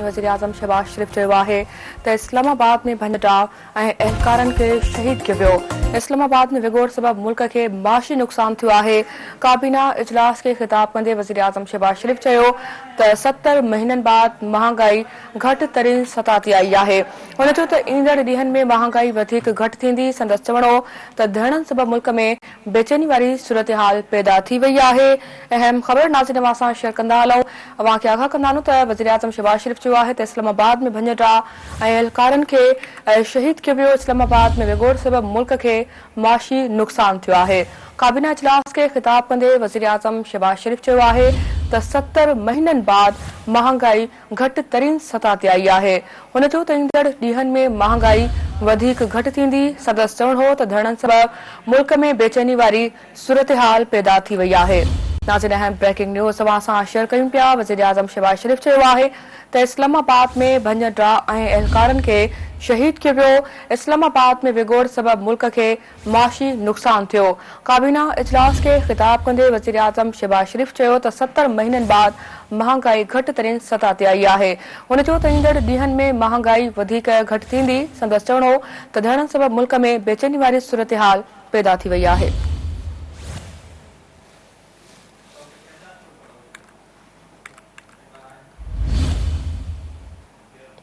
وزيراعظم شهباز شريف چيو آهي ته اسلام آباد ۾ ڀڃ ڊاهه ۽ اهلڪارن کي شهيد ڪيو ويو، اسلام آباد ۾ وڳوڙ سبب ملڪ کي معاشي نقصان ٿيو آهي، ڪابينا اجلاس کي خطاب ڪندي وزيراعظم شهباز شريف چيو ته 70 مهينن بعد مهانگائي گهٽ ترين سطح تي آئي آهي، هن چيو ته ايندڙ ڏينهن ۾ مهانگائي وڌيڪ گهٽ ٿيندي، سندس چوڻ هو ته ڌرڻن سبب ملڪ ۾ بيچيني واري صورتحال پيدا ٿي وئي آهي، اهم خبر ناظرين اوهان سان شيئر ڪندا هلون، اوهان کي آگاهه ڪندا هلون ته وزيراعظم شهباز شريف چيو آهي ته اسلام آباد ۾ ڀڃ ڊاهه ۽ اهلڪارن کي شهيد ڪيو ويو، اسلام آباد ۾ وڳوڙ سبب ملڪ کي معاشي نقصان ٿيو آهي، ڪابينا اجلاس کي خطاب ڪندي وزيراعظم شهباز شريف چيو آهي ته 70 مهينن بعد مهانگائي گهٽ ترين سطح تي آئي آهي. هن چيو ته ايندڙ ڏينهن ۾ مهانگائي وڌيڪ گهٽ ٿيندي. سندس چوڻ هو ته ڌرڻن سبب ملڪ ۾ بيچيني واري صورتحال پيدا ٿي وئي آهي. ناظرين اهم بريڪنگ نيوز اوهان سان شيئر ڪيون پيا، وزيراعظم شهباز شريف چيو آهي ته اسلام آباد ۾ ڀڃ ڊاهه ۽ اهلڪارن کي شهيد ڪيو ويو، اسلام آباد ۾ وڳوڙ سبب ملڪ کي معاشي نقصان ٿيو. ڪابينا اجلاس کي خطاب ڪندي وزيراعظم شهباز شريف چيو ته 70 مهينن بعد مهانگائي گهٽ ترين سطح تي آئي آهي. هن چيو ته ايندڙ ڏينهن ۾ مهانگائي وڌيڪ گهٽ ٿيندي. سندس چوڻ هو ته ڌرڻن سبب ملڪ ۾ بيچيني واري صورتحال پيدا ٿي وئي آهي.